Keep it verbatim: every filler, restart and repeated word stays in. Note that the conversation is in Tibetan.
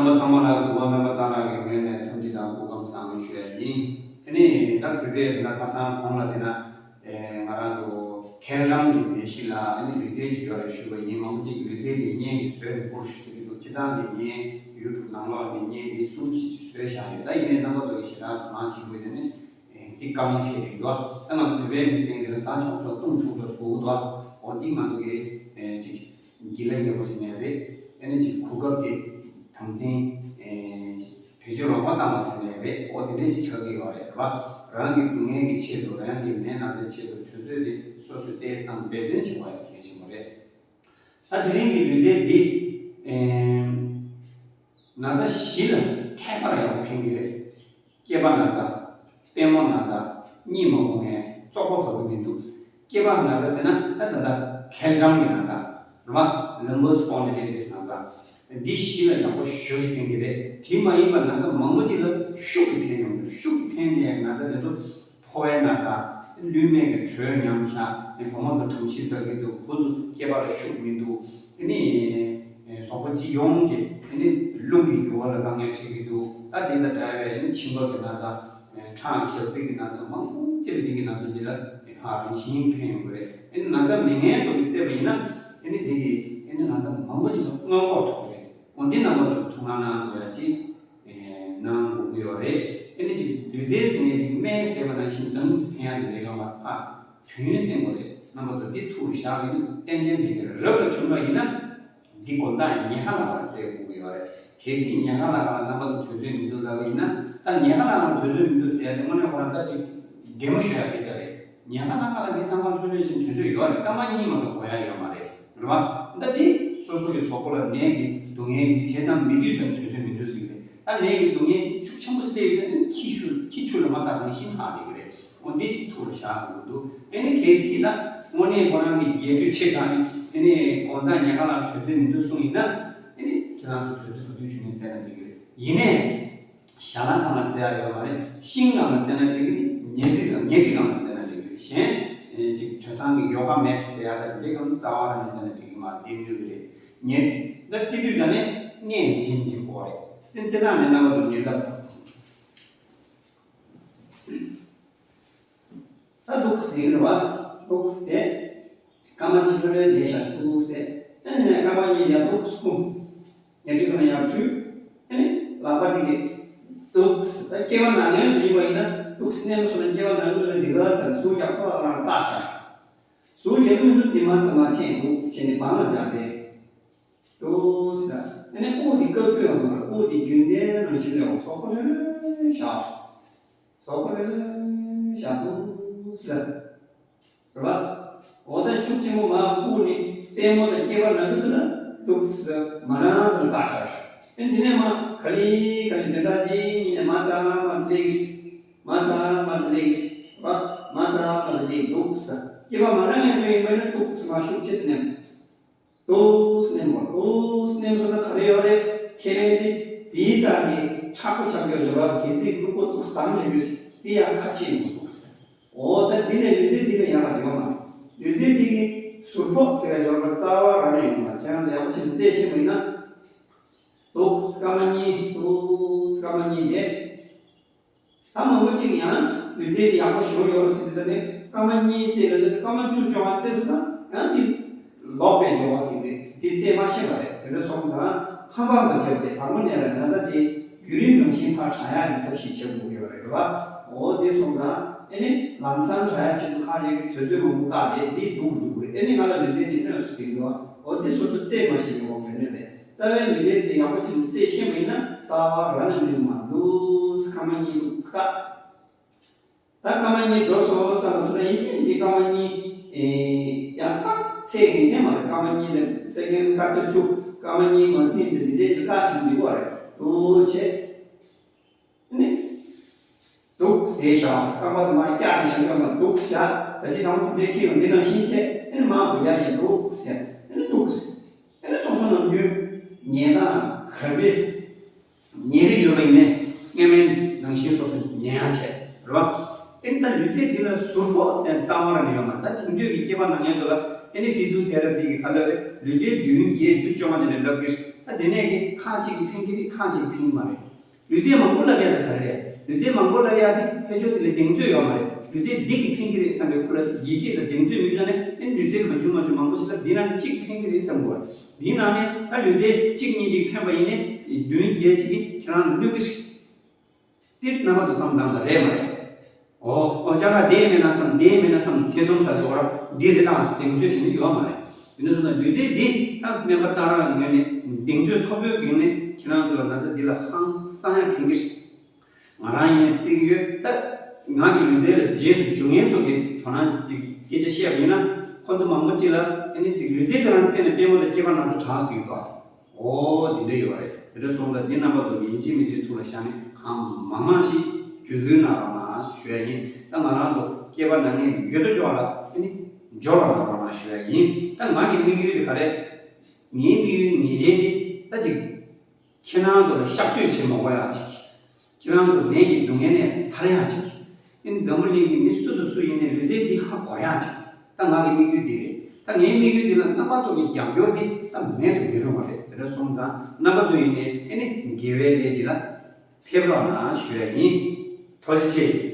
རྣམ་པ་ཚང་མ་ལ་འདུག་པ་སྨན་པ་བསྟན་རང་གི་ངོས་ནས་འཚམས་འདྲི་དང་སྐུ་ཁམས་བཟང་ཞུ་ཡ་ཡིན། དེ་ནས་ད་གུས་པས་ད་ཁ་སང་གོང་ལ་དེ་ན་ཨེ་ང་རང་ཚོ་ཁེར་རྐྱང་གི་ནད་གཞི་ལ་ཨ་ནི་ལུས་རྩལ་ཅིག་ཡོད་རེད་ཞུས་པ་ཡིན། མང་པོ་ཅིག་གིས་ལུས་རྩལ་དེ་བརྙན་ཅིག་བཟོས་ནས་བསྐུར་ཞུ་ཟེར་གྱི་འདུག་སྤྱིར་བཏང་གི་བརྙན་ཡུ་ཊུབ་ནང་ལོགས་ནས་བརྙན་དེ་གསུམ་བཞི་ཅིག་བཟོས་བཞག་ཡོད། ད་ཡིན་ནའི་རྣམ་པ་ཚོ་གིས་ཞེ་དྲག་དོ་སྣང་བྱེད་དགོས་དེ་ནི་ཨེ་འདི་བཀའ་མོལ་འཕྲད་ཀྱི་འདུག་ད་ང་ཚོ་བོད་པའི་མི་སེར་འདི་ལ་ཟ་ཆོག་ཆོག་བཏུང་ཆོག་ཆོག་ཞུ་གི་འདུག་འོ་འདི་ང་ཚོ་གིས་ཨེ་ཅིག་སྒྱིད་ལ་ཉལ་པོ་ཟེར་ནའི་རེད། ཨ་ནི་ཅིག་གོ་སྐབས་དེ་དམ་འཛིན་ཨེ་བེད་སྤྱོད་ལོག་པ་བཏང་བ་ཟེར་ནའི་རེད། འོ་དེ་འདྲས་ཅིག་ཆགས་ཀྱི་ཡོད་རེད་བ། རང་གི་སྡུག་བསྔལ་གྱི་ཆེད་དུ་རང་གི་ནད་ན་ཚའི་ཆེད་དུ་དུས་ཚོད་དེ་སོ་སོས་ཏོག་ཙམ་འབད་བརྩོན་བྱེད་པ་ཡང་གལ་ཆེན་པོ་རེད། ད་དེ་རིང་གི་ལུས་རྩལ་འདི་ཨེ་ན་ཚ་བཞི་ལ་ཐད་ཀར་ཡག་པོ་ཕན་གྱི་རེད། སྐེད་པ་ན་ཚ། པུས་མོ་ན་ཚ། གཉིད་མ་ཁུག་མཁན། བཙོག་པ་བབས་ཀྱི་མི་འདུག་སྐེད་པ་ན་ཚ་ཟེར་ན་ད་ད་ལྟ་ཁེར་རྐྱང་གི་ན་ཚ་རེད་བ། Lumbar spondylitis ན་ཚ། འདི་བཞི་ལ་ཡག་པོ་ཞེ་པོ་ཕན་གྱི་རེད། དེ་མ་ཡིན་པ་ན་ཚ་མང་པོ་ཅིག་ལ་ཤུགས་ཀྱིས་ཕན་ཡོང་གི་རེད། ཤུགས་ཀྱིས་ཕན་དེ་ཡང་ན་ཚ་དེ་ཚོ་ཕོ་བའི་ན་ཚ། ལུས་སྨད་ཀྱི་དྲོད་ཉམས་ཤག་བུ་མོ་ཚོ་གྲང་ཤུར་ཟ་གི་འདུག་བུ་ཚོ་སྐེད་པ་ལ་ཤུགས་མི་འདུག་ཨ་ནི་གཟུགས་པོ་སྤྱི་ཡོངས་ཀྱི་ཨ་ནི་རླུང་གི་རྒྱུ་བ་ལ་དཀའ་ངལ་འཕྲད་ཀྱི་འདུག་ད་དེ་དང་འདྲ་བའི་ཨ་ནི་མཆིན་པ་གི་ན་ཚ། ཁྲག་གི་ཞག་ཚིལ་གྱི་ན་ཚ། མང་པོ་ཅིག་ལ་འདི་གི་ན་ཚ་འདི་ལ་ཧ་རིང་ཞིང་ཕན་ཡོང་གི་རེད། ཨ་ནི་ན་ཚ་མེད་མཁན་ཚོ་གིས་བཙལ་བ་ཡིན་ན་ཨ་ནི་འདི་གི་ཨ་ནི་ན་ཚ་མང་པོ་ཞིག་ལ་སྔོན་འགོག་ཐུབ་ཀྱི་རེད། འོ་འདི་རྣམ་པ་ཚོ་ཐུགས་སྣང་གནང་དགོས་ཡ་ཅིག་ཨེ་གནང་དགོས་ཀྱི་ཡོད་རེད། ཨ་ནི་ཅིག་ལུས་རྩལ་ཟེར་མཁན་འདི་སྨན་ཟས་པ་ནང་བཞིན་དྭངས་ཕན་ཡག་དེ་འདྲ་ཡོད་མ་རེད། ཨ་དུས་ཡུན་སེང་དགོས་རེད། རྣམ་པ་ཚོ་འདི་ཐུགས་ལ་བཞག་གི་འདུག་ཏན་ཏན་ཕན་གྱི་རེད། རབ་ལ་བྱུང་བ་ཡིན་ན་འདི་དགོང་དག་ཉལ་ཁ་ལ་ལ་བཙལ་དགོས་ཀྱི་ཡོད་རེད། གལ་སྲིད་ཉལ་ཁ་ལ་ལ་རྣམ་པ་ཚོ་དུས་ཚོད་མི་འདུག་ལབ་པ་ཡིན་ན། ད་ཉལ་ཁ་ལ་ལ་དུས་ཚོད་མི་འདུག་ཟེར་ཡ་དེ་དངོས་གནས་ཁོ་རང་ད་ཅིག་གད་མོ་ཤོར་ཡ་སྐད་ཆ་རེད། ཉལ་ཁ་ལ་ལ་མི་ཚང་མ་ལྷོད་ལྷོད་བཞིན་དུས་ཚོད་ཡོད་རེད། སྐར་མ་གཉིས་མ་གཏོགས་འགོར་ཡ་ཡོད་མ་རེད། རེད་བ། ད་འདི་སོ་སོ་གི་གཟུགས་པོ་ལ་ནད་ཀྱི་སྡུག་བསྔལ་འདི་དེ་ཙམ་མི་དུས་ཙམ་དུས་ཚོད་མི་འདུག་ཟེར་གི་རེད། ད་ནད་ཀྱི་སྡུག་བསྔལ་ཅིག་ཤུགས་ཆེན་པོ་ཞིག་སླེབས་ཡོད་ན་ནི་ཁྱི་ཤུགས་ཁྱི་ཆུ་ལ་མ་བཏང་ནང་བཞིན་ཧ་ལས་གི་རེད། འོ་འདི་ཅིག་ཐུགས་ལ་བཞག་དགོས་ཀྱི་འདུག་ཨ་ནི་གལ་སྲིད་ད་དངོས་གནས་ཁོ་རང་གི་རྒྱས་སྤྲོས་ཆེ་དྲགས་ནི་ཨ་ནི་དགོང་དག་ཉལ་ཁ་ལ་དུས་ཚོད་མི་འདུག་གསུངས་ཡིན་ན། ཨ་ནི་ཁྱེད་རང་ཚོ་དུས་ཚོད་ག་དུས་བྱུང་ནས་བཙལ་ན་འགྲིག་གི་རེད། ཡིན་ནའི་ཞལ་ལག་ཁང་ལ་བཙལ་ཡ་ཡོད་མ་རེད། ཤིང་སྒང་ལ་བཙལ་ན་འགྲིག་གི་རེད། ཉལ་ཁྲི་ལ་ཉལ་ཁྲི་སྒང་ལ་བཙལ་ན་འགྲིག་གི་རེད། གཞན་ཨེ་ཅིག་དེང་སང་གི་ཡོ་ག་མེཊ་ཟེར་ཡ་ད་དེ་འདྲའི་སྒང་རྩ་བ་རང་ནས་བཙལ་ན་འགྲིག་གི་མ་རེད། བསྟན་འགྲོ་གི་རེད། ཉལ་ད་བརྩི་དུས་ཙམ་ནས་སྔས་ནས་འཇིམ་འཇིམ་དགོས་རེད། དེ་རྩེ་ཐང་ནས་རྣམ་པ་ཚོ་ཉལ་སྟབས། ད་འདུག་སེ་རེད་བ། འདུག་སེ། སྐར་མ་གཅིག་ལྷོད་ལྷོད་བསྡད་ཤག་འདུག་སེ། ཨ་ནི་ནས་སྐར་མ་གཉིས་ཡར་འདུག་སེ་བསྐུམ། ཉལ་ཁྲི་ཁ་ནས་ཡར་བྲུས། ཨ་ནི་ལག་པ་དེ་གིས་འདུག་སེ། ད་སྐེད་པ་ན་མཁན་ཚོ་ཡིན་པ་ཡིན་ན་འདུག་སེ་མནན་པ་སོང་ན་སྐེད་པ་ན་གི་འདུག་ན་འགྲིག་ག་ཚར་ཟུག་རྒྱག་ས་ལ་རང་བཀག་བཞག་ཤག་ཟུག་རྒྱག་གི་མི་འདུག་འདི་མ་ཙམ་མ་འཐེན་འདུག་བྱས་ནས་སྦང་ལ་འཇགས་ཏེ། འདུག་སེ། ཨ་ནི་དབུགས་དེ་བཀག་གི་ཡོད་མ་རེད། དབུགས་དེ་རྒྱུན་ལྡན་ནང་བཞིན་རེད། གཟུགས་པོ་ལྷོད་ལྷོད་བཞག་གཟུགས་པོ་ལྷོད་ལྷོད་བཞག་འདུག་སེ། རེད་བ། འོ་ད་ཤུགས་ཆེན་པོ་མར་བཀུག་ནས་པུས་མོ་དང་སྐེད་པ་ན་གི་འདུག་ན་འདུག་སེ་མ་རང་ཟེར་བཀག་བཞག་ཨེ་འདི་ནས་མར་ག་ལེ་ག་ལེ་དེ་འདྲ་ཅིག་ཡིན་ནས་མར་ཙམ་མར་ཙམ་སླེབས་ཀྱི། མར་ཙམ་མར་ཙམ་སླེབས་ཀྱི། རེད་བ། མར་ཙམ་མར་ཙམ་སླེབས། འདུག་སེ། སྐེད་པ་མ་ན་མཁན་ཚོ་ཡིན་པ་ཡིན་ན་འདུག་སེ་མར་ཤུགས་ཆེ་ཙམ་མནན། འདུག་སེ་མནན་པ། འདུག་སེ་མནན་སོང་ན་ག་རེ་ཡོད་རེད། ཁེ་ཕན་དེ་དེའི་རྩ་ནས་མཁྲེགས་པོ་ཆགས་ཀྱི་ཡོད་རེད་བ། སྒལ་ཚིགས་ལྐུགས་པོ་འདུག་སེ་བསྡམས་བཞག་རྒྱུ་དེ་ཡང་ཁ་ཕྱེ་ཡོང་གི་འདུག་སེ། འོ་ད་འདི་ལས་ལུས་རྩལ་འདི་ལས་ཡག་ག་ཡོད་མ་རེད། ལུས་རྩལ་འདི་གི་ཟུར་ཕོག་ཟེར་བ་ཡོད་རེད་བ། རྩ་བ་རང་ནས་ཡོང་བ། ཁྱེད་རང་ཚོ་ཡག་པོ་བྱས་ནས་རྩེད་ཤེས་པ་ཡིན་ན། འདུག་སེ་སྐར་མ་གཉིས། འདུག་སེ་སྐར་མ་གཉིས་དེ། ད་མང་པོ་ཅིག་ཡང་ལུས་རྩལ་དེ་ཡག་པོ་ཞེ་པོ་ཡོད་རེད་ཟེར་དུས་ད་ནི་སྐར་མ་གཉིས་རྩེས་ལ་ནི་སྐར་མ་བཅུ་བཅོ་ལྔ་རྩེས་སོང་ན་ཡང་དེ་ལོག་པའི་སྦྱོར་བ་ཟེར་གི་རེད། དེ་རྩེས་མ་ཤེས་པ་རེད། དེ་འདྲ་སོང་ཙང་ཧམ་པ་མ་བྱེད་པ་བྱས། དང་པོ་ནས་ལ་ན་ཚ་དེ་བརྒྱུད་རིམ་ནང་བཞིན་ཕར་དྲག་ཡག་གི་ཐབས་ཤེས་བྱེད་དགོས་ཀྱི་ཡོད་རེད། རེད་བ། འོ་དེ་སོང་ཙང་ཨེ་ནི་ལམ་སང་དྲག་ཡག་ཆེད་དུ་ཁ་ཅིག་གིས་དུས་ཚོད་མང་པོ་བཀག་སྟེ་འདི་སྡུག་འགྲོ་གི་རེད། ཨེ་ནི་ང་ལ་ལུས་རྩལ་འདི་གནོད་སོང་ཟེར་གི་འདུག་འོ་དེ་སོ་སོ་རྩེས་མ་ཤེས་པའི་འོག་གི་གནོད་རེད། རྩ་བའི་ལུས་རྩལ་དེ་ཡག་པོ་བྱས་ནས་རྩེས་ཤེས་པ་ཡིན་ན་རྩ་བ་རང་ནས་གནོད་མ་འདུག་སེ་སྐར་མ་གཉིས་འདུག་སེ་བཀག་ད་སྐར་མ་གཉིས་འགྲོ་སོང་བསམ་པ་ཐུག་ན་ཡིན་གཅིག་མིན་གཅིག་སྐར་མ་གཉིས། ཨེ་ཡང་ཏག་ཚད་ངེས་ཅན་མ་རེད། སྐར་མ་གཉིས་ལ་སེ་ཀེན་སྐར་ཆ་བཅུ། སྐར་མ་གཉིས་མ་ཟིན་ཙམ་འདི་འདྲའི་ཅིག་བཀག་བཞག་འདི་གོ་རེད། འདུག་བྱས། ཨ་ནི། འདུག་སེ་བཞག་རྐང་པ་དེ་མར་བཀྱག་ནས་བཞག་ཡོད་མ་འདུག་བཞག་ད་ཅི་དང་པོ་དེ་འདྲའི་ཁྱེར་ཡོང་འདི་ནང་བཞིན་བྱས། ཨ་ནི་མར་འབུད་ཡག་ཡིན། འདུག་སེ། ཨ་ནི་འདུག་སེ། ཨ་ནི་སོ་སོ་ནམ་རྒྱུན་ཉལ་སྟངས་ག་འདྲས། ཉལ་གི་ཡོད་པ་ཡིན་ནའི་སྔས་མའི་ནང་བཞིན་སོ་སོ་ཉལ་ཡག་བྱས། རེད་བ། ཨེ་ནི་ད་ལུས་རྩལ་འདི་ལ་ཟུར་ཕོག་ཟེར་རྩ་བ་རང་ནས་ཡོད་མ་རེད། ད་དེང་དུས་ཀྱི་སྐེད་པ་ན་མཁན་ཚོ་ལ་ཨེ་ནི་ཕི་ཛི་ཡོ་ཐེ་ར་པི་གི་ཁ་ལག་རེད། ལུས་རྩལ་བདུན་བརྒྱད་བཅུ་བཅོ་ལྔ་དེ་འདྲ་ལབ་ཀྱི། ད་དེ་ནས་ཀྱི་ཁག་ཅིག་གིས་ཕན་གྱི་རེད། ཁག་ཅིག་གིས་ཕན་གྱི་མ་རེད། ལུས་རྩལ་མང་པོ་བསླབ་ཡ་དེ་ག་རེ་རེད། ལུས་རྩལ་མང་པོ་བསླབ་ཡ་དེ་ཕལ་ཆེར་དེ་ལ་གདེང་ཚོད་ཡོད་མ་རེད། ལུས་རྩལ་འདི་གིས་ཕན་གྱི་རེད་བསམ་པའི་ཁོ་ལ་ཡིད་ཆེས་དང་གདེང་ཚོད་མེད་ཙང་ནས། ཨེ་ནི་ལུས་རྩལ་གང་བྱུང་མང་བྱུང་མང་པོ་ཞིག་བསླབ། འདི་ནང་ནས་གཅིག་ཕན་གྱི་རེད་བསམ་དགོས། འདིའི་ནང་ནས་ད་ལུས་རྩལ་གཅིག་གཉིས་ཅིག་ཕན་པ་ཡིན་ནའི་བདུན་བརྒྱད་ཅིག་གིས་ཁྱེད་རང་ལ་གནོད་ཀྱི་རེད། དེ་རྣམ་པ་ཚོ་བསམ་བློ་བཏང་དང་། རེད་མ་རེད། ཨོ་ཨོ། ཅག་ལ་དེ་མེད་ན་བསམ། དེ་མེད་ན་བསམ། ཐེ་ཚོམ་ཟ་དེ། འོ་ར་འདི་རེད་དང་ཟེར་གདེང་ཚོད་བྱེད་ནི་ཡོད་མ་རེད། དེ་ནས་སོང་ཙང་ལུས་རྩལ་འདི་ད་སྨན་པ་རྟགས་རང་ངོས་ནས་གདེང་ཚོད་མཐོ་པོའི་སྒང་ནས་ཁྱེད་རང་ཚོ་ལ་ན་ཚ་འདི་ལ་ཧང་སང་ཡ་ཕན་གྱི་རེད། ང་རང་ཡིན་ནའི་བརྩི་གི་ཡོད། ད་ང་གི་ལུས་རྩལ་ལ་རྗེས་སུ་འཇུག་མཁན་ཚོ་གི་དོ་སྣང་ཅིག་སྐད་ཆ་བཤད་པ་ཡིན་ན། ཁོ་ཚོ་མང་པོ་ཅིག་ལ་ཨེ་ནི་ཅིག་ལུས་རྩལ་དེ་རང་བརྩིས་ནས་པུས་མོ་དང་སྐེད་པ་ནང་དུ་དྲག་ཟིག་ཡོད་པ། ཨོ་འདི་འདྲ་ཡོད་རེད། དེ་འདྲ་སོང་ཙང་འདི་རྣམ་པ་ཚོ་ཡིན་གཅིག་མིན་གཅིག་ཐུགས་ལ་བཞག་ནས་གང་མང་མང་ཞིག་བརྒྱུད་སྐུལ་གནང་རོགས་གནང་ཞུ་ཡ་ཡིན། ད་ང་རང་ཚོ་སྐེད་པ་ན་མཁན་ཡོད་དོ་ཅོག་ལ་ཨེ་ནི་འབྱོར་བ་གནང་རོགས་གནང་ཞུ་ཡ་ཡིན། ད་ང་གི་དམིགས་ཡུལ་དེ་ག་རེད། ངའི་དམིགས་ཡུལ་ངེས་ཅན་དེ་ད་ཅིག་ཁྱེད་རང་ཚོ་ལ་གཤག་བཅོས་བྱེད་མ་དགོས་ཡ་ཅིག་ཁྱེད་རང་ཚོ་ནད་ཀྱི་སྡུག་བསྔལ་ནས་ཐར་ཡག་ཅིག་ཨེ་ནི་འཛམ་བུ་གླིང་གི་མི་སུ་དང་སུ་ཡིན་ནའི་ལུས་རྩལ་འདི་ཧ་གོ་ཡག་ཅིག་ད་ང་གི་དམིགས་ཡུལ་འདི་རེད། ད་ངའི་དམིགས་ཡུལ་འདི་ལ་རྣམ་པ་ཚོ་གི་རྒྱབ་སྐྱོར་འདི་ད་མེད་དུ་མི་རུང་བ་རེད། དེ་འདྲ་སོང་ཙང་རྣམ་པ་ཚོ་ཡིན་ནའི་ཨེ་ནི་དགེ་བའི་ལས་ཅིག་ལ་ཕེབས་རོགས་གནང་ཞུ་ཡ་ཡིན། ཐུགས་རྗེ་ཆེ།